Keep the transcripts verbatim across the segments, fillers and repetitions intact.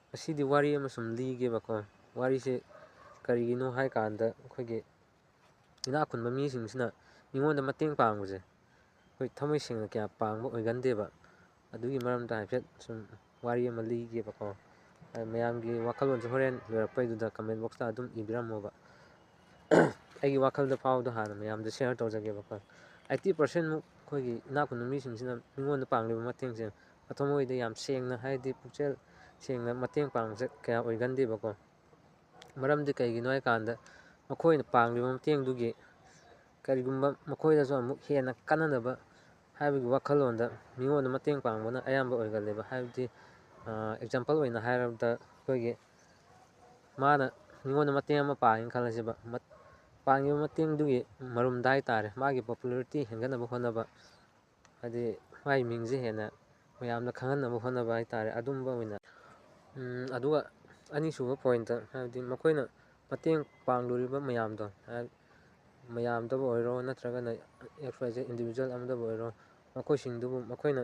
ꯉꯁꯤꯗꯤ ꯋꯥꯔꯤ ꯑꯃ ꯁꯨꯝ ꯂꯤꯒꯦꯕꯀꯣ꯫ ꯋꯥꯔꯤꯁꯦ ꯀꯔꯤꯒꯤꯅꯣ ꯍꯥꯏ ꯀꯥꯟꯗ, ꯑꯩꯈꯣꯏꯒꯤ ꯏꯅꯥꯛ ꯈꯨꯟꯕ ꯃꯤꯁꯤꯡꯁꯤꯅ ꯃꯤꯉꯣꯟꯗ ꯃꯇꯦꯡ ꯄꯥꯡꯕꯁꯦ ꯑꯩꯈꯣꯏ ꯊꯃꯣꯏ ꯁꯦꯡꯅ ꯀꯌꯥ ꯄꯥꯡꯕ ꯑꯣꯏꯒꯟꯗꯦꯕ꯫ ꯑꯗꯨꯒꯤ ꯃꯔꯝꯗ ꯍꯥꯏꯐꯦꯠ ꯁꯨꯝ ꯋꯥꯔꯤ ꯑꯃ ꯂꯤꯒꯦꯕꯀꯣ꯫ ꯑ, ꯃꯌꯥꯝꯒꯤ ꯋꯥꯈꯜꯂꯣꯟꯁꯨ ꯍꯣꯔꯦꯟ ꯂꯣꯏꯔꯛꯄꯩꯗꯨꯗ comment box ꯇ ꯑꯗꯨꯝ ꯏꯕꯤꯔꯝꯃꯣꯕ꯫ ꯑꯩꯒꯤ ꯋꯥꯈꯜꯗ ꯐꯥꯎꯕꯗꯣ ꯍꯥꯟꯅ ꯃꯌꯥꯝꯗ share ꯇꯧꯖꯒꯦꯕꯀꯣ꯫ Eighty percent ꯃꯨꯛ ꯑꯩꯈꯣꯏꯒꯤ ꯏꯅꯥꯛ ꯈꯨꯟꯕ ꯃꯤꯁꯤꯡꯁꯤꯅ ꯃꯤꯉꯣꯟꯗ ꯄꯥꯡꯂꯤꯕ ꯃꯇꯦꯡꯁꯦ ꯃꯊꯃꯣꯏꯗ ꯌꯥꯝ ꯁꯦꯡꯅ, ꯍꯥꯏꯗꯤ ꯄꯨꯛꯆꯦꯜ ꯁꯦꯡꯅ ꯃꯇꯦꯡ ꯄꯥꯡꯕꯁꯦ ꯀꯌꯥ ꯑꯣꯏꯒꯟꯗꯦꯕꯀꯣ꯫ ꯃꯔꯝꯗꯤ ꯀꯩꯒꯤꯅꯣ ꯍꯥꯏꯀꯥꯟꯗ, ꯃꯈꯣꯏꯅ ꯄꯥꯡꯂꯤꯕ ꯃꯇꯦꯡꯗꯨꯒꯤ ꯀꯔꯤꯒꯨꯝꯕ ꯃꯈꯣꯏꯗꯁꯨ ꯑꯃꯨꯛ ꯍꯦꯟꯅ ꯀꯥꯟꯅꯅꯕ ꯍꯥꯏꯕꯒꯤ ꯋꯥꯈꯜꯂꯣꯟꯗ ꯃꯤꯉꯣꯟꯗ ꯃꯇꯦꯡ ꯄꯥꯡꯕꯅ ꯑꯌꯥꯝꯕ ꯑꯣꯏꯒꯜꯂꯦꯕ꯫ ꯍꯥꯏꯕꯗꯤ, ꯑ, example ꯑꯣꯏꯅ ꯍꯥꯏꯔꯕꯗ, ꯑꯩꯈꯣꯏꯒꯤ ꯃꯥꯅ ꯃꯤꯉꯣꯟꯗ ꯃꯇꯦꯡ ꯑꯃ ꯄꯥꯡꯉꯦꯅ ꯈꯜꯂꯁꯦꯕ, ꯃꯠ-, ꯄꯥꯡꯉꯤꯕ ꯃꯇꯦꯡꯗꯨꯒꯤ ꯃꯔꯨꯝꯗ ꯍꯥꯏꯇꯥꯔꯦ, ꯃꯥꯒꯤ popularity ꯍꯦꯟꯒꯠꯅꯕ ꯍꯣꯠꯅꯕ, ꯍꯥꯏꯗꯤ ꯃꯥꯒꯤ ꯃꯤꯡꯁꯦ ꯍꯦꯟꯅ ꯃꯌꯥꯝꯅ ꯈꯪꯍꯟꯅꯕ ꯍꯣꯠꯅꯕ ꯍꯥꯏꯇꯥꯔꯦ, ꯑꯗꯨꯝꯕ ꯑꯣꯏꯅ꯫ ꯎꯝ, ꯑꯗꯨꯒ ꯑꯅꯤꯁꯨꯕ point ꯇ, ꯍꯥꯏꯕꯗꯤ ꯃꯈꯣꯏꯅ ꯃꯇꯦꯡ ꯄꯥꯡꯂꯨꯔꯤꯕ ꯃꯌꯥꯝꯗꯣ, ꯍꯥꯏ-, ꯃꯌꯥꯝꯗꯕꯨ ꯑꯣꯏꯔꯣ, ꯅꯠꯇ꯭ꯔꯒꯅ X Y Z individual ꯑꯃꯗꯕꯨ ꯑꯣꯏꯔꯣ, ꯃꯈꯣꯏꯁꯤꯡꯗꯨꯕꯨ ꯃꯈꯣꯏꯅ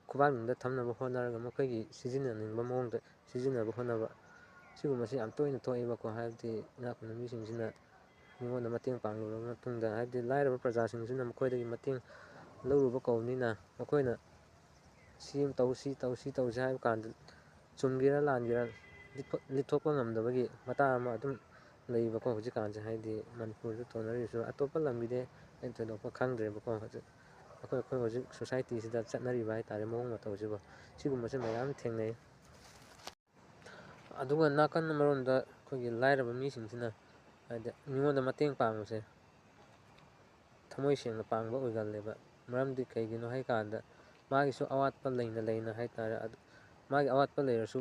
ꯈꯨꯕꯥꯛꯅꯨꯡꯗ ꯊꯝꯅꯕ ꯍꯣꯠꯅꯔꯒ ꯃꯈꯣꯏꯒꯤ ꯁꯤꯖꯤꯟꯅꯅꯤꯡꯕ ꯃꯑꯣꯡꯗ ꯁꯤꯖꯤꯟꯅꯕ ꯍꯣꯠꯅꯕ, ꯁꯤꯒꯨꯝꯕꯁꯤ ꯌꯥꯝ ꯇꯣꯏꯅ ꯊꯣꯛꯑꯦꯕꯀꯣ꯫ ꯍꯥꯏꯕꯗꯤ ꯏꯅꯥꯛ ꯈꯨꯟꯕ ꯃꯤꯁꯤꯡꯁꯤꯅ ꯃꯤꯉꯣꯟꯗ ꯃꯇꯦꯡ ꯄꯥꯡꯂꯨꯔꯕ ꯃꯇꯨꯡꯗ, ꯍꯥꯏꯕꯗꯤ ꯂꯥꯏꯔꯕ ꯄ꯭ꯔꯖꯥꯁꯤꯡꯁꯤꯅ ꯃꯈꯣꯏꯗꯒꯤ ꯃꯇꯦꯡ ꯂꯧꯔꯨꯕ ꯀꯧꯕꯅꯤꯅ, ꯃꯈꯣꯏꯅ ꯁꯤ ꯑꯃ ꯇꯧ, ꯁꯤ ꯇꯧ, ꯁꯤ ꯇꯧꯁꯤ ꯍꯥꯏꯕ ꯀꯥꯟꯗ, ꯆꯨꯝꯒꯦꯔꯥ ꯂꯥꯟꯒꯦꯔꯥ ꯂꯤꯠꯊꯣꯛ-, ꯂꯤꯠꯊꯣꯛꯄ ꯉꯝꯗꯕꯒꯤ ꯃꯇꯥꯡ ꯑꯃ ꯑꯗꯨꯝ ꯂꯩꯕꯀꯣ꯫ ꯍꯧꯖꯤꯛꯀꯥꯟꯁꯦ, ꯍꯥꯏꯗꯤ ꯃꯅꯤꯄꯨꯔꯗ ꯇꯧꯅꯔꯤꯕꯁꯨ, ꯑꯇꯣꯞꯄ ꯂꯝꯒꯤꯗꯤ ꯑꯩꯅ ꯊꯣꯏꯗꯣꯛꯄ ꯈꯪꯗ꯭ꯔꯦꯕꯀꯣ꯫ ꯍꯧꯖꯤꯛ ꯑꯩꯈꯣꯏ, ꯑꯩꯈꯣꯏ ꯍꯧꯖꯤꯛ society ꯁꯤꯗ ꯆꯠꯅꯔꯤꯕ ꯍꯥꯏꯇꯥꯔꯦ, ꯃꯑꯣꯡ ꯃꯇꯧꯁꯤꯕꯨ, ꯁꯤꯒꯨꯝꯕꯁꯦ ꯃꯌꯥꯝ ꯊꯦꯡꯅꯩ꯫ ꯑꯗꯨꯒ ꯅꯥꯀꯟ ꯑꯃꯔꯣꯝꯗ ꯑꯩꯈꯣꯏꯒꯤ ꯂꯥꯏꯔꯕ ꯃꯤꯁꯤꯡꯁꯤꯅ, ꯍꯥꯏꯗꯤ, ꯃꯤꯉꯣꯟꯗ ꯃꯇꯦꯡ ꯄꯥꯡꯕꯁꯦ ꯊꯃꯣꯏ ꯁꯦꯡꯅ ꯄꯥꯡꯕ ꯑꯣꯏꯒꯜꯂꯦꯕ꯫ ꯃꯔꯝꯗꯤ ꯀꯩꯒꯤꯅꯣ ꯍꯥꯏꯀꯥꯟꯗ, ꯃꯥꯒꯤꯁꯨ ꯑꯋꯥꯠꯄ ꯂꯩꯅ ꯂꯩꯅ ꯍꯥꯏꯇꯥꯔꯦ, ꯑꯗꯨ ꯃꯥꯒꯤ ꯑꯋꯥꯠꯄ ꯂꯩꯔꯁꯨ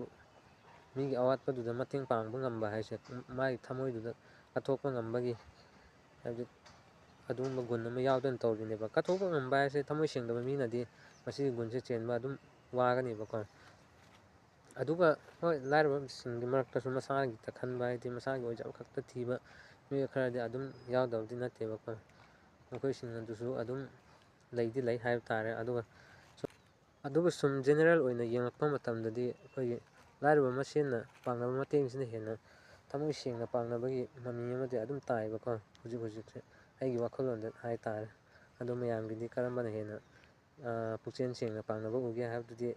ꯃꯤꯒꯤ ꯑꯋꯥꯠꯄꯗꯨꯗ ꯃꯇꯦꯡ ꯄꯥꯡꯕ ꯉꯝꯕ ꯍꯥꯏꯁꯦ, ꯃꯥꯒꯤ ꯊꯃꯣꯏꯗꯨꯗ ꯀꯠꯊꯣꯛꯄ ꯉꯝꯕꯒꯤ, ꯍꯥꯏꯕꯗꯤ, ꯑꯗꯨꯒꯨꯝꯕ ꯒꯨꯟ ꯑꯃ ꯌꯥꯎꯗꯅ ꯇꯧꯔꯤꯅꯦꯕ꯫ ꯀꯠꯊꯣꯛꯄ ꯉꯝꯕ ꯍꯥꯏꯁꯦ ꯊꯃꯣꯏ ꯁꯦꯡꯗꯕ ꯃꯤꯅꯗꯤ ꯃꯁꯤꯒꯤ ꯒꯨꯟꯁꯦ ꯆꯦꯟꯕ ꯑꯗꯨꯝ ꯋꯥꯒꯅꯦꯕꯀꯣ꯫ ꯑꯗꯨꯒ ꯍꯣꯏ, ꯂꯥꯏꯔꯕꯁꯤꯡꯒꯤ ꯃꯔꯛꯇꯁꯨ ꯃꯁꯥꯒꯤꯇ ꯈꯟꯕ, ꯍꯥꯏꯗꯤ ꯃꯁꯥꯒꯤ ꯑꯣꯏꯖꯕ ꯈꯛꯇ ꯊꯤꯕ ꯃꯤꯑꯣꯏ ꯈꯔꯗꯤ ꯑꯗꯨꯝ ꯌꯥꯎꯗꯕꯗꯤ ꯅꯠꯇꯦꯕꯀꯣ꯫ ꯃꯈꯣꯏꯁꯤꯡ ꯑꯗꯨꯁꯨ ꯑꯗꯨꯝ ꯂꯩꯗꯤ ꯂꯩ ꯍꯥꯏꯕ ꯇꯥꯔꯦ꯫ ꯑꯗꯨꯒ ꯑꯗꯨꯕꯨ ꯁꯨꯝ general ꯑꯣꯏꯅ ꯌꯦꯡꯂꯛꯄ ꯃꯇꯝꯗꯗꯤ ꯑꯩꯈꯣꯏꯒꯤ ꯂꯥꯏꯔꯕ ꯃꯁꯦꯟꯅ ꯄꯥꯡꯅꯕ ꯃꯇꯦꯡꯁꯤꯅ ꯍꯦꯟꯅ ꯊꯃꯣꯏ ꯁꯦꯡꯅ ꯄꯥꯡꯅꯕꯒꯤ ꯃꯃꯤ ꯑꯃꯗꯤ ꯑꯗꯨꯝ ꯇꯥꯏꯕꯀꯣ꯫ ꯍꯧꯖꯤꯛ ꯍꯧꯖꯤꯛꯁꯦ ꯑꯩꯒꯤ ꯋꯥꯈꯜꯂꯣꯟꯗ ꯍꯥꯏꯇꯥꯔꯦ꯫ ꯑꯗꯣ ꯃꯌꯥꯝꯒꯤꯗꯤ ꯀꯔꯝꯕꯅ ꯍꯦꯟꯅ, ꯑ, ꯄꯨꯛꯆꯦꯜ ꯁꯦꯡꯅ ꯄꯥꯡꯅꯕ ꯎꯒꯦ ꯍꯥꯏꯕꯗꯨꯗꯤ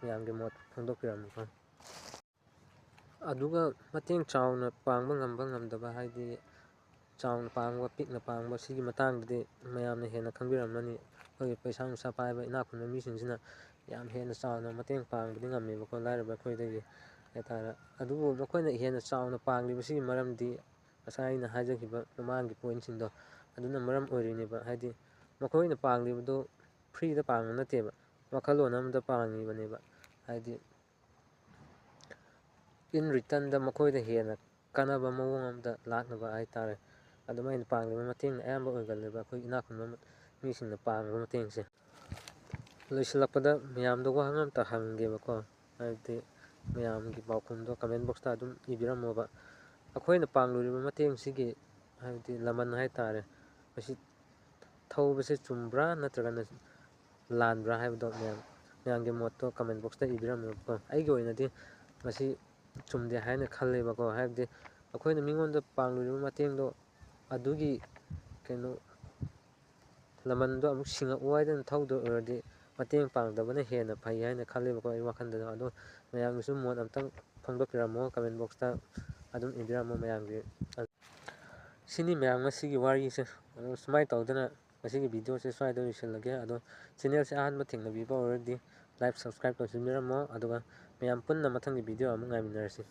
ꯃꯌꯥꯝꯒꯤ ꯃꯣꯠ ꯐꯣꯡꯗꯣꯛꯄꯤꯔꯝꯃꯨꯀꯣ꯫ ꯑꯗꯨꯒ ꯃꯇꯦꯡ ꯆꯥꯎꯅ ꯄꯥꯡꯕ ꯉꯝꯕ ꯉꯝꯗꯕ ꯍꯥꯏꯗꯤ ꯆꯥꯎꯅ ꯄꯥꯡꯕ, ꯄꯤꯛꯅ ꯄꯥꯡꯕ, ꯁꯤꯒꯤ ꯃꯇꯥꯡꯗꯗꯤ ꯃꯌꯥꯝꯅ ꯍꯦꯟꯅ ꯈꯪꯕꯤꯔꯝꯃꯅꯤ꯫ ꯑꯩꯈꯣꯏꯒꯤ ꯄꯩꯁꯥ ꯅꯨꯡꯁꯥ ꯄꯥꯏꯕ ꯏꯅꯥꯛ ꯈꯨꯟꯕ ꯃꯤꯁꯤꯡꯁꯤꯅ ꯌꯥꯝ ꯍꯦꯟꯅ ꯆꯥꯎꯅ ꯃꯇꯦꯡ ꯄꯥꯡꯕꯗꯤ ꯉꯝꯃꯦꯕꯀꯣ, ꯂꯥꯏꯔꯕ ꯑꯩꯈꯣꯏꯗꯒꯤ ꯍꯥꯏꯇꯥꯔꯦ꯫ ꯑꯗꯨꯕꯨ ꯃꯈꯣꯏꯅ ꯍꯦꯟꯅ ꯆꯥꯎꯅ ꯄꯥꯡꯂꯤꯕꯁꯤꯒꯤ ꯃꯔꯝꯗꯤ ꯉꯁꯥꯏ ꯑꯩꯅ ꯍꯥꯏꯖꯈꯤꯕ ꯃꯃꯥꯡꯒꯤ ꯄꯣꯏꯟꯁꯤꯡꯗꯣ, ꯑꯗꯨꯅ ꯃꯔꯝ ꯑꯣꯏꯔꯤꯅꯦꯕ꯫ ꯍꯥꯏꯗꯤ ꯃꯈꯣꯏꯅ ꯄꯥꯡꯂꯤꯕꯗꯣ ꯐ꯭ꯔꯤꯗ ꯄꯥꯡꯕ ꯅꯠꯇꯦꯕ, ꯋꯥꯈꯜꯂꯣꯟ ꯑꯃꯗ ꯄꯥꯡꯉꯤꯕꯅꯦꯕ꯫ ꯍꯥꯏꯗꯤ in returnꯗ ꯃꯈꯣꯏꯗ ꯍꯦꯟꯅ ꯀꯥꯟꯅꯕ ꯃꯑꯣꯡ ꯑꯃꯗ ꯂꯥꯛꯅꯕ ꯍꯥꯏꯇꯥꯔꯦ꯫ ꯑꯗꯨꯃꯥꯏꯅ ꯄꯥꯡꯂꯤꯕ ꯃꯇꯦꯡꯅ ꯑꯌꯥꯝꯕ ꯑꯣꯏꯒꯜꯂꯦꯕ ꯑꯩꯈꯣꯏ ꯏꯅꯥꯛ ꯈꯨꯟꯕ ꯃꯤꯁꯤꯡꯅ ꯄꯥꯡꯂꯤꯕ ꯃꯇꯦꯡꯁꯦ꯫ ꯂꯣꯏꯁꯤꯜꯂꯛꯄꯗ ꯃꯌꯥꯝꯗ ꯋꯥꯍꯪ ꯑꯃꯇ ꯍꯪꯒꯦꯕꯀꯣ, ꯍꯥꯏꯕꯗꯤ ꯃꯌꯥꯝꯒꯤ ꯄꯥꯎꯈꯨꯝꯗꯣ comment boxꯇ ꯑꯗꯨꯝ ꯏꯕꯤꯔꯝꯃꯣꯕ꯫ ꯑꯩꯈꯣꯏꯅ ꯄꯥꯡꯂꯨꯔꯤꯕ ꯃꯇꯦꯡꯁꯤꯒꯤ, ꯍꯥꯏꯕꯗꯤ ꯂꯃꯟ ꯍꯥꯏꯇꯥꯔꯦ, ꯃꯁꯤ ꯊꯧꯕꯁꯦ ꯆꯨꯝꯕ꯭ꯔꯥ ꯅꯠꯇ꯭ꯔꯒꯅ ꯂꯥꯟꯕ꯭ꯔꯥ ꯍꯥꯏꯕꯗꯣ ꯃꯌꯥꯝ, ꯃꯌꯥꯝꯒꯤ ꯃꯣꯠꯇꯣ comment boxꯇ ꯏꯕꯤꯔꯝꯃꯣꯕꯀꯣ꯫ ꯑꯩꯒꯤ ꯑꯣꯏꯅꯗꯤ ꯃꯁꯤ ꯆꯨꯝꯗꯦ ꯍꯥꯏꯅ ꯈꯜꯂꯦꯕꯀꯣ꯫ ꯍꯥꯏꯕꯗꯤ ꯑꯩꯈꯣꯏꯅ ꯃꯤꯉꯣꯟꯗ ꯄꯥꯡꯂꯨꯔꯤꯕ ꯃꯇꯦꯡꯗꯣ ꯑꯗꯨꯒꯤ ꯀꯩꯅꯣ ꯂꯃꯟꯗꯣ ꯑꯃꯨꯛ ꯁꯤꯡꯉꯛꯑꯣ ꯍꯥꯏꯗꯅ ꯊꯧꯗꯣꯏ ꯑꯣꯏꯔꯗꯤ ꯃꯇꯦꯡ ꯄꯥꯡꯗꯕꯅ ꯍꯦꯟꯅ ꯐꯩ ꯍꯥꯏꯅ ꯈꯜꯂꯦꯕꯀꯣ ꯑꯩ ꯋꯥꯈꯜꯗꯁꯨ꯫ ꯑꯗꯣ ꯃꯌꯥꯝꯒꯤꯁꯨ ꯃꯣꯠ ꯑꯝꯇꯪ ꯐꯣꯡꯗꯣꯛꯄꯤꯔꯝꯃꯣ comment boxꯇ ꯑꯗꯨꯝ ꯏꯕꯤꯔꯝꯃꯣ ꯃꯌꯥꯝꯒꯤ꯫ ꯁꯤꯅꯤ ꯃꯌꯥꯝ ꯉꯁꯤꯒꯤ ꯋꯥꯔꯤꯁꯦ꯫ ꯑꯗꯣ ꯁꯨꯃꯥꯏꯅ ꯇꯧꯗꯅ ꯉꯁꯤꯒꯤ videoꯁꯦ ꯁ꯭ꯋꯥꯏꯗ ꯂꯣꯏꯁꯤꯜꯂꯒꯦ꯫ ꯑꯗꯣ channelꯁꯦ ꯑꯍꯥꯟꯕ ꯊꯦꯡꯅꯕꯤꯕ ꯑꯣꯏꯔꯗꯤ like, subscribe ꯇꯧꯁꯤꯟꯕꯤꯔꯝꯃꯣ꯫ ꯑꯗꯨꯒ ꯃꯌꯥꯝ ꯄꯨꯟꯅ ꯃꯊꯪꯒꯤ video ꯑꯃꯨꯛ ꯉꯥꯏꯃꯤꯟꯅꯔꯁꯤ꯫